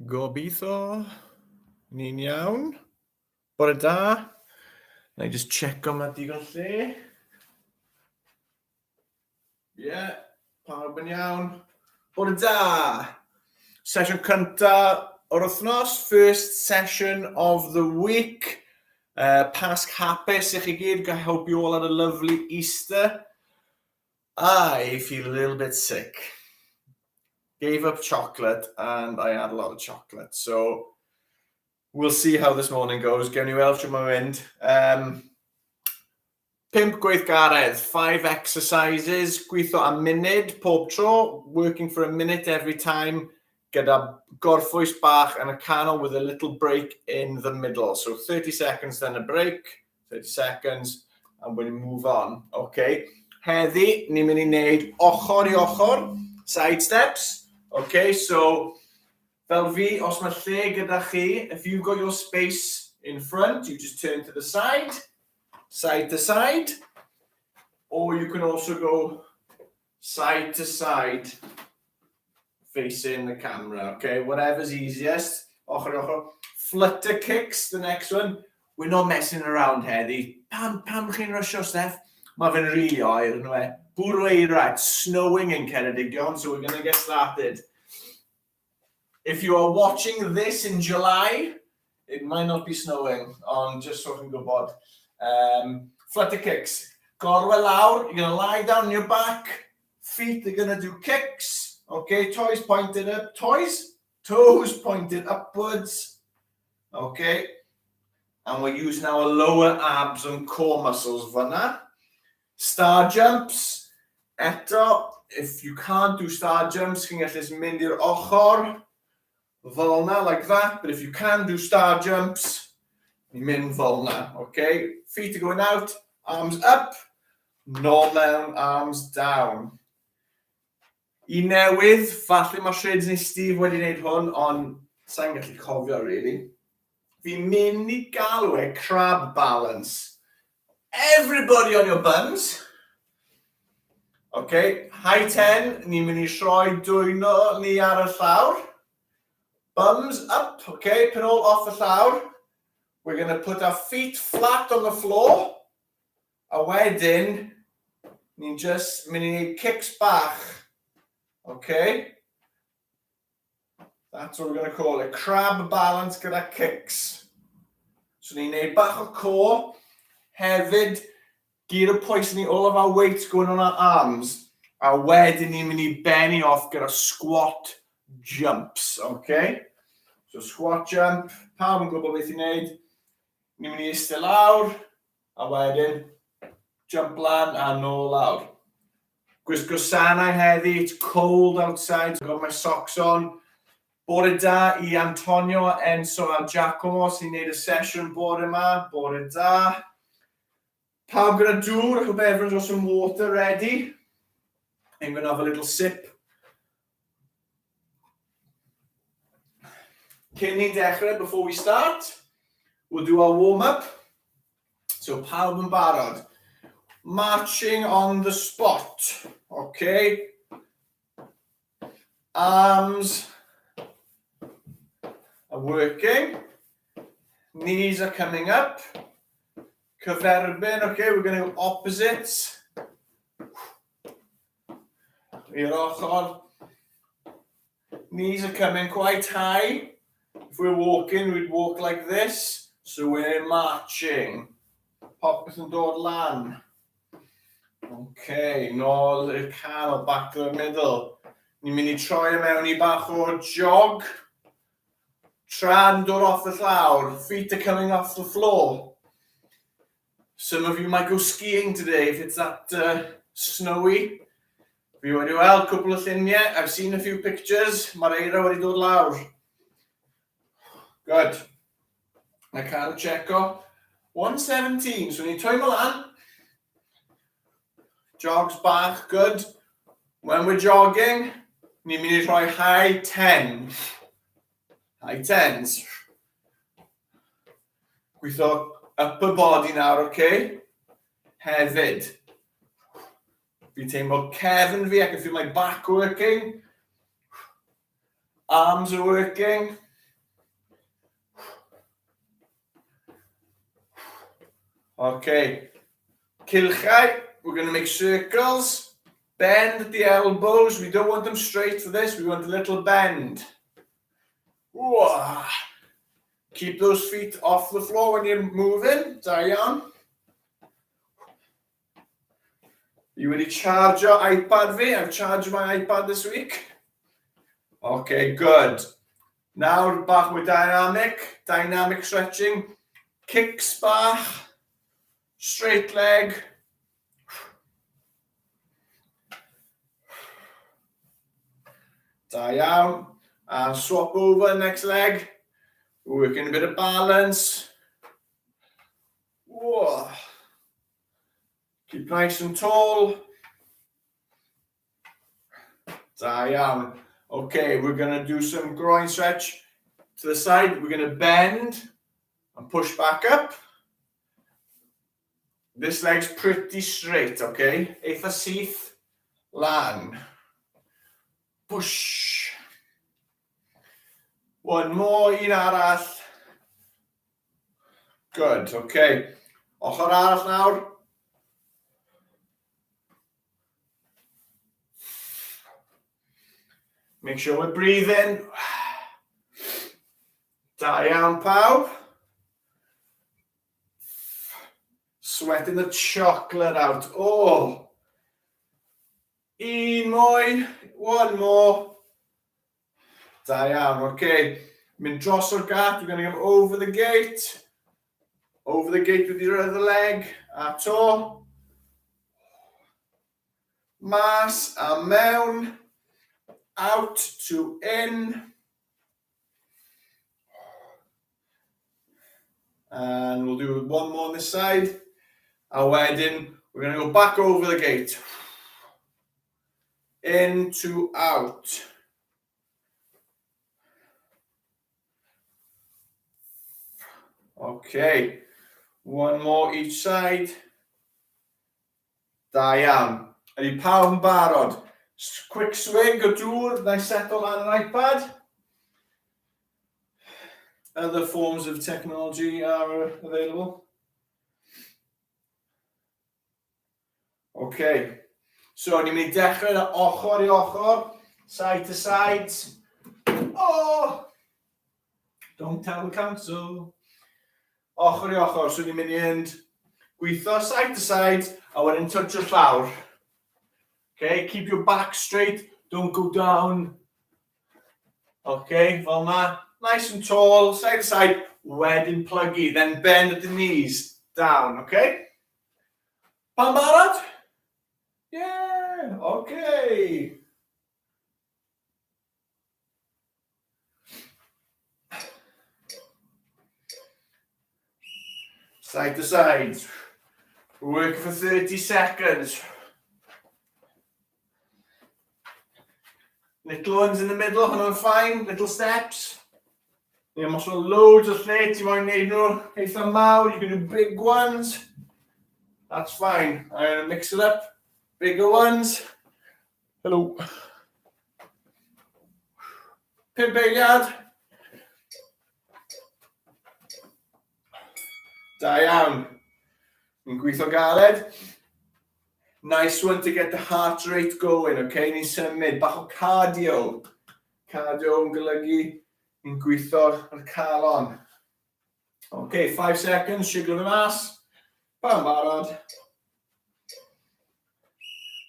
Gobeithio ni'n iawn. Bore da. Na i just checo mae digon lle. Ie, yeah, pawb yn iawn. Bore da! Sesiwn cynta o'r wythnos, first session of the week. Pasg hapus i chi gyd. I hope you all had a lovely Easter. I feel a little bit sick. Gave up chocolate and I had a lot of chocolate. So we'll see how this morning goes. Gewn ni weld sut mae'n mynd. Pump gweithgaredd, five exercises, gweithio am munud pob tro, working for a minute every time, gyda gorffwys bach yn y canol with a little break in the middle. So 30 seconds then a break, 30 seconds, and we move on. Okay. Heddi, ni'n mynd i wneud ochr i ochr, side steps. Okay, so fel fi, os mae lle gyda chi, if you've got your space in front, you just turn to the side, side to side, or you can also go side to side, facing the camera, okay? Whatever's easiest. Ochr i ochr. Flutter kicks, the next one. We're not messing around heddi. Pam chi'n rysio, Steph? Mae fe'n rili oer, yn we. Bwrw eira, it's snowing in Ceredigion, so we're going to get started. If you are watching this in July, it might not be snowing, ond just so chi'n gwybod. Flutter kicks. Gorwedd lawr, you're going to lie down on your back. Feet are going to do kicks. Okay, toes pointed up. Toes? Toes pointed upwards. Okay. And we're using our lower abs and core muscles fyna. Star jumps. Eto, if you can't do star jumps, chi'n gallu mynd i'r ochr. Fel 'na, like that. But if you can do star jumps, ni'n mynd fel 'na, okay? Feet are going out, arms up, nôl mewn, arms down. I newydd, falle mae Shades neu Steve wedi gwneud hwn, ond sa'n gallu cofio, really. Fi'n mynd i galw e crab balance. Everybody on your bums. Okay, high 10, ni'n mynd i rhoi dwylo ni ar y llawr. Bums up, okay, pen ôl off y llawr. We're going to put our feet flat on the floor. A wedyn, ni'n just mynd i wneud kicks bach. Okay? That's what we're going to call it. Crab balance gyda kicks. So ni'n neud bach o core. Hefyd, gyd o pwys ni, all of our weight going on our arms. A wedyn ni'n mynd i benni off gyda squat jumps, okay? So squat jump, pawb yn gwybod beth i wneud. Ni'n mynd i eistedd lawr, a wedyn jump lan a nôl lawr. Gwisgo sanau heddi, it's cold outside, I've got my socks on. Bore da i Antonio, Enzo a Giacomo sy'n neud y sesiwn bore yma. Bore da. Pawb gyda dŵr, I hope everyone's got some water ready. I'm going to have a little sip. Cyn ni'n dechrau, before we start, we'll do our warm-up. So pawb yn barod. Marching on the spot. Okay. Arms are working. Knees are coming up. Cyferbyn, okay, we're going to go opposites. I'r ochr. Knees are coming quite high. If we're walking, we'd walk like this. So we're marching. Popeth yn dod lan. Okay, nôl i'r canol, back to the middle. Ni'n mynd i troi e mewn i bach o jog. Traed yn dod off y llawr. Feet are coming off the floor. Some of you might go skiing today if it's that snowy. Fi wedi weld cwpl o lluniau. I've seen a few pictures. Mae'r eira wedi dod lawr. Good. Na cael checo. 117. So ni'n twymo lan. Jogs bach, good. When we're jogging, ni'n mynd i rhoi high 10. High tens. Gweithio upper body nawr, okay? Hefyd. Fi'n teimlo cefn fi, I can feel my back working. Arms are working. Okay. Cylchau, we're going to make circles. Bend the elbows. We don't want them straight for this. We want a little bend. Whoa. Keep those feet off the floor when you're moving. Da iawn. You wedi charge iPad fi? I've charged my iPad this week. Okay, good. Nawr, bach mwy dynamic. Dynamic stretching. Kicks bach. Straight leg. Da iawn. And swap over, next leg. Working a bit of balance. Whoa. Keep nice and tall. Da iawn. Okay, we're going to do some groin stretch to the side. We're going to bend and push back up. This leg's pretty straight, okay? Eitha syth, lan. Push. One more, un arall. Good, okay. Ochr arall nawr. Make sure we're breathing. Da iawn pawb. Sweating the chocolate out. Oh! Un mwy. One more. Da iawn, okay. Mynd dros o'r gat, we're going to go over the gate. Over the gate with your other leg. A to. Mas a mewn. Out to in. And we'll do one more on this side. A wedyn, we're going to go back over the gate. In to out. Okay. One more each side. Da iawn. Ydy pawb yn barod? Quick swig o dŵr, na i settle lan yr iPad. Other forms of technology are available. Okay. So, ni'n mynd i dechrau na ochr i ochr, side to side. Oh! Don't tell the council. Ochr i ochr, so ni'n mynd i fynd gweithio side to side, a wedyn touch y llawr. Okay, keep your back straight, don't go down. Okay, fel na. Nice and tall, side to side, wedyn plygu, then bend at the knees, down, okay? Pan barod? Yeah, okay. Side to side. Work for 30 seconds. Little ones in the middle, hwnna'n fine. Little steps. Ni am os loads o lle ti moyn neud nhw eitha mawr, you can do big ones. That's fine. I'm going to mix it up. Bigger ones. Hello. Pump eiliad. Da iawn. Ni'n gweithio galed. Nice one to get the heart rate going, okay? Ni'n symud, bach o cardio. Cardio yn golygu ni'n gweithio ar calon. Okay, 5 seconds, siglo fe mas. Pam barod.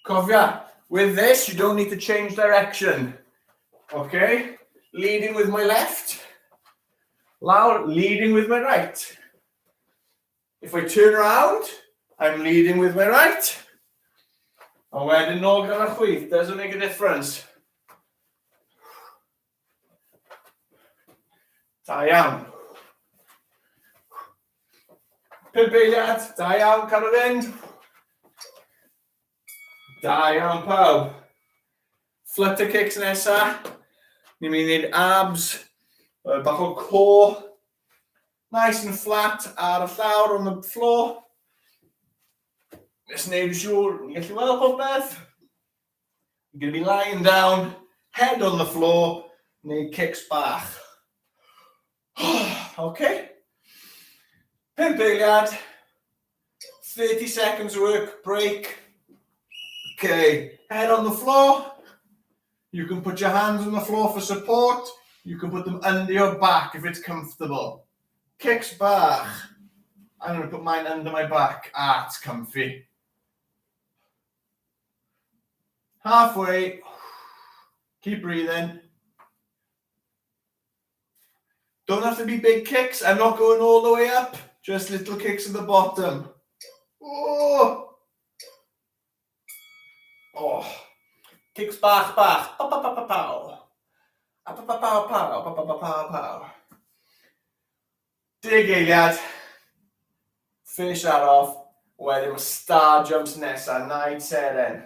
Cofia, with this, you don't need to change direction. Okay? Leading with my left. Lawr, leading with my right. If I turn around, I'm leading with my right. A wedyn nôl gyda'r chwith, doesn't make a difference. Da iawn. Pump eiliad, da iawn, cadw fynd. Da iawn pawb. Flutter kicks nesa. Ni'n mynd i wneud abs, bach o core. Nice and flat ar y llawr on the floor. Just neud yn siŵr, ni'n gallu weld popeth. I'm going to be lying down, head on the floor, neu kicks bach. Okay. Pump eiliad. 30 seconds work, break. Okay, head on the floor. You can put your hands on the floor for support. You can put them under your back if it's comfortable. Kicks bach. I'm going to put mine under my back. Ah, it's comfy. Halfway. Keep breathing. Don't have to be big kicks. I'm not going all the way up. Just little kicks at the bottom. Oh! Oh. Kicks bach bach. Pa pa pa pa pow. A pa pa pow pow. Pa pa pa pow pow. Deg eiliad. Finish that off. Wedyn mae star jumps nesa, naid seren.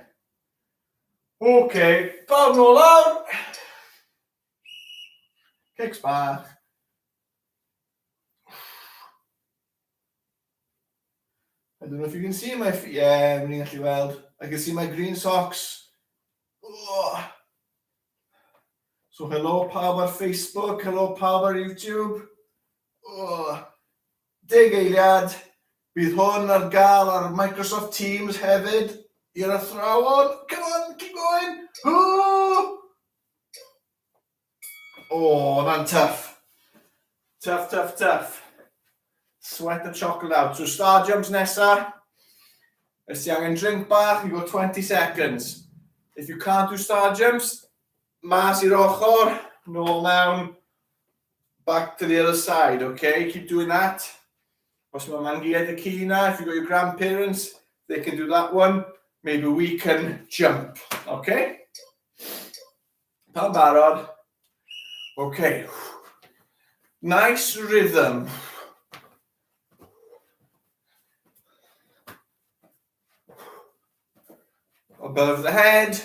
OK, pawb nôl lawr. Kicks bach. I don't know if you can see my feet. Yeah, ni'n gallu weld. I can see my green socks. Oh. So hello pawb ar Facebook, hello pawb ar YouTube. Oh. Deg eiliad. Bydd hwn ar gael ar Microsoft Teams hefyd i'r athrawon. Come on, keep going. Oh! Oh, that's tough. Tough, tough, tough. Sweat the chocolate out. So star jumps nesa. Os ti angen drink bach, you got 20 seconds. If you can't do star jumps, mas i'r ochr, nôl mewn, back to the other side, okay? Keep doing that. Os mae mam-gu a tad-cu 'na, if you've got your grandparents, they can do that one. Maybe we can jump, okay? Pawb barod? Okay. Nice rhythm. Above the head,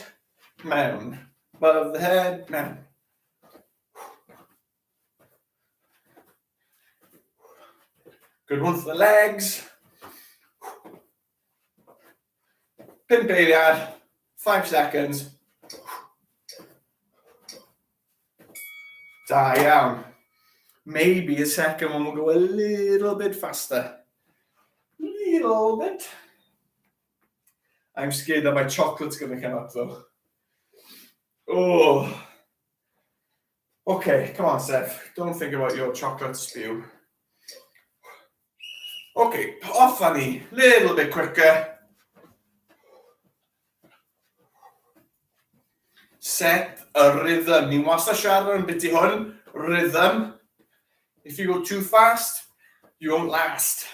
mewn. Above the head, mewn. Good one for the legs. Pump eiliad, 5 seconds. Da iawn. Maybe a second one will go a little bit faster. Little bit. I'm scared that my chocolate's going to come up though. Oh. Okay, come on, Seth. Don't think about your chocolate spew. Okay, off â ni. Little bit quicker. Set a rhythm. Ni'n wastad siarad am beth i hwn. Rhythm. If you go too fast, you won't last.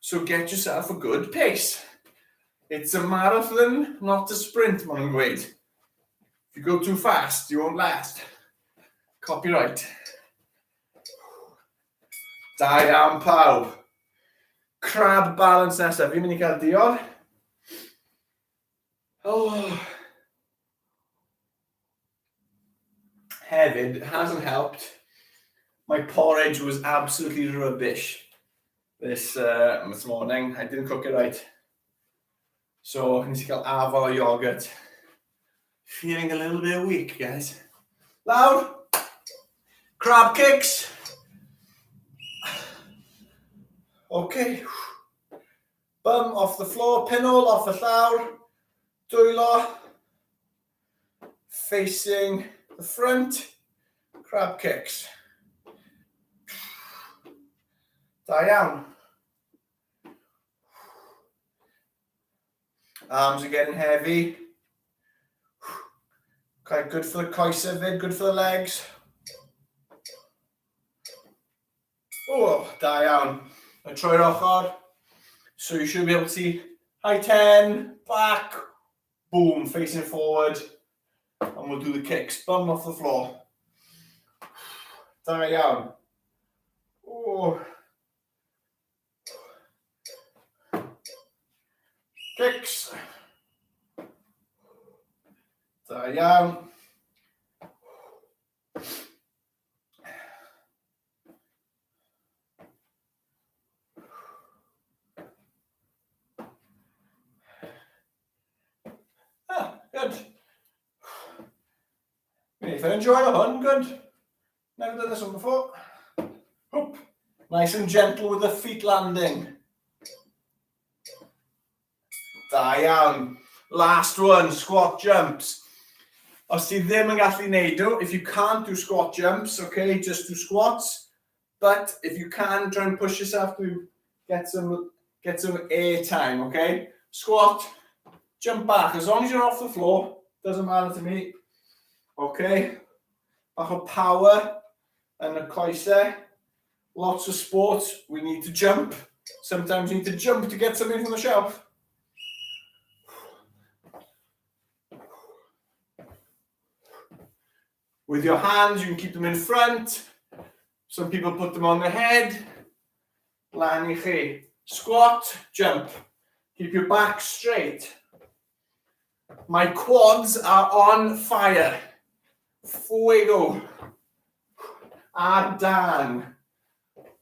So get yourself a good pace. It's a marathon, not a sprint, maen nhw'n gweud. If you go too fast, you won't last. Copyright. Da iawn pawb. Crab balance nesaf. Fi'n mynd i cael diod. Oh. Hefyd, it hasn't helped. My porridge was absolutely rubbish this morning. I didn't cook it right. So, nes i cael afal o yogurt. Feeling a little bit weak, guys. Lawr. Crab kicks. Okay. Bum off the floor, penôl off y llawr. Dwylo. Facing the front. Crab kicks. Da iawn. Arms are getting heavy. Quite good for the coesau 'fyd, good for the legs. Oh, da iawn. A troi'r ochr. So you should be able to see high 10, back, boom, facing forward. And we'll do the kicks, bum off the floor. Da iawn. Oh. Kicks. Da iawn. Ah, good. Fi'n eitha enjoy hwn, good. Never done this one before. Hoop. Nice and gentle with the feet landing. Da iawn. Last one, squat jumps. Os ti ddim yn gallu neud nhw, if you can't do squat jumps, okay, just do squats. But if you can, try and push yourself to get some air time, okay? Squat, jump back. As long as you're off the floor, doesn't matter to me. Okay? Bach o power yn y coesau. Lots of sports, we need to jump. Sometimes you need to jump to get something from the shelf. With your hands, you can keep them in front. Some people put them on the head. Lan i chi. Squat, jump. Keep your back straight. My quads are on fire. Fuego. Ar dân.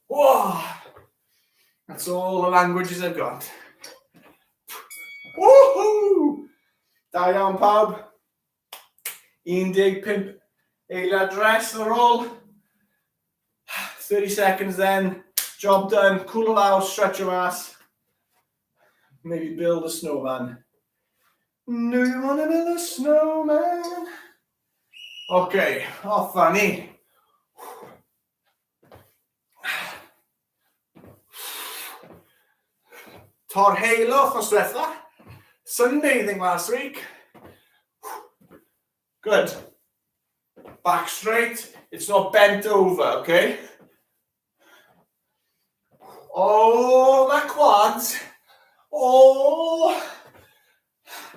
Whoa. That's all the languages I've got. Woohoo! Da iawn, pawb. 15 eiliad rest ar ôl. 30 seconds then. Job done. Cool lawr, stretch your ass. Maybe build a snowman. Do you want to build a snowman? Okay, off â ni. Torheilo wythnos diwetha. Sunbathing last week. Good. Back straight. It's not bent over, okay? Oh, my quads. Oh,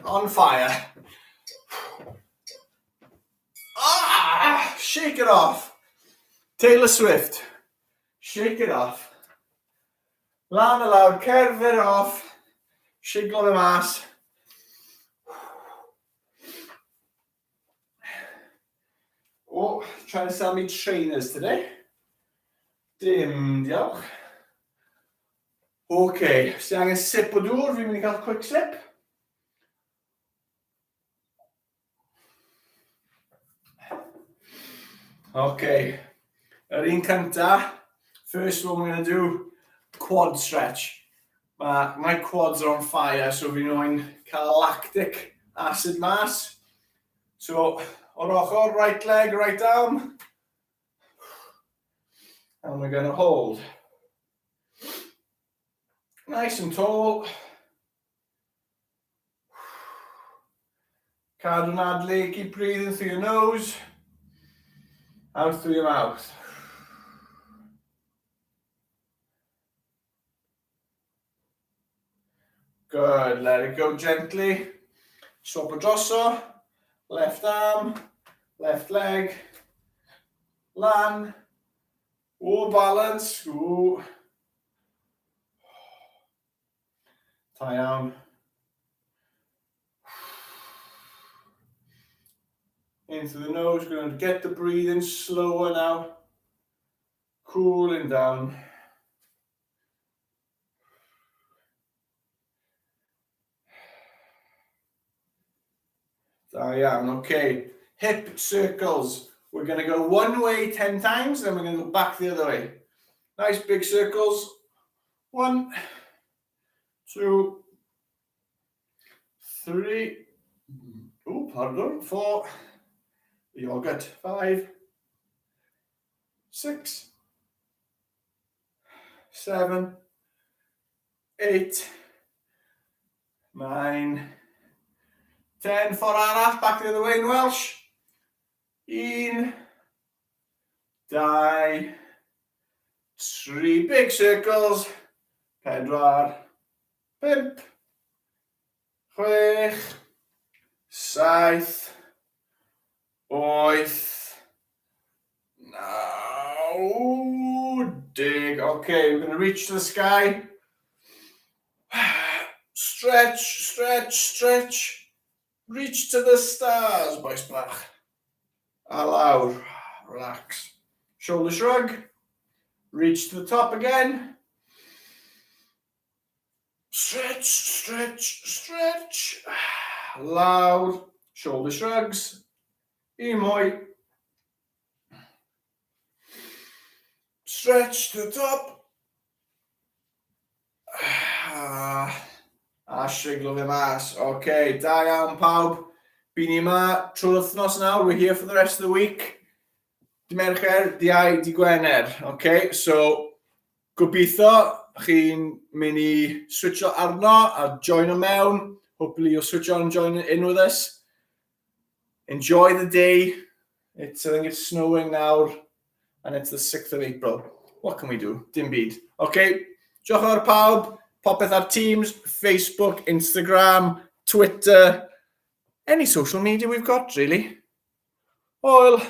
on fire. Ah, shake it off. Taylor Swift. Shake it off. Lan a lawr, cerdded off. Siglo fe mas. Oh, trying to sell me trainers today. Dim diolch. OK, os ti angen sip o dŵr, fi'n mynd i cael quick sip. OK, yr un cynta, first one we're going to do, quad stretch. My quads are on fire, so fi'n moyn cael lactic acid mas. So, o'r ochr, right leg, right arm. And we're going to hold. Nice and tall. Cadw anadlu, keep breathing through your nose, out through your mouth. Good, let it go gently. Swap o droso, left arm, left leg, lan, o balance, o. Da iawn. In through the nose, we're going to get the breathing slower now. Cooling down. Da iawn, okay. Hip circles. We're going to go one way 10 times, then we're going to go back the other way. Nice big circles. One, two, three, oh, pardon, four, yogurt, 5, 6, 7, 8, 9, 10. Ffordd arall, back the other way in Welsh. 1, 2, 3, big circles, 4, 5, 6, 7, 8, 9, 10. Okay, we're going to reach to the sky. Stretch, stretch, stretch. Reach to the stars, boys bach. A lawr, relax. Shoulder shrug. Reach to the top again. Stretch, stretch, stretch. Lawr, shoulder shrugs. Un mwy. Stretch to the top. A siglo fe mas. Oce, okay, da iawn pawb. By ni yma trwy'r wythnos nawr. We're here for the rest of the week. Dydd Mercher, dydd Iau, dydd Gwener. Okay, so gobeithio chi'n mynd i switcho arno a joino mewn. Hopefully you'll switch on and join in with us. Enjoy the day. I think it's snowing now and it's the 6th of April. What can we do? Dim byd. Okay, diolch yn fawr pawb. Popeth ar Teams, Facebook, Instagram, Twitter, any social media we've got, really. Hwyl.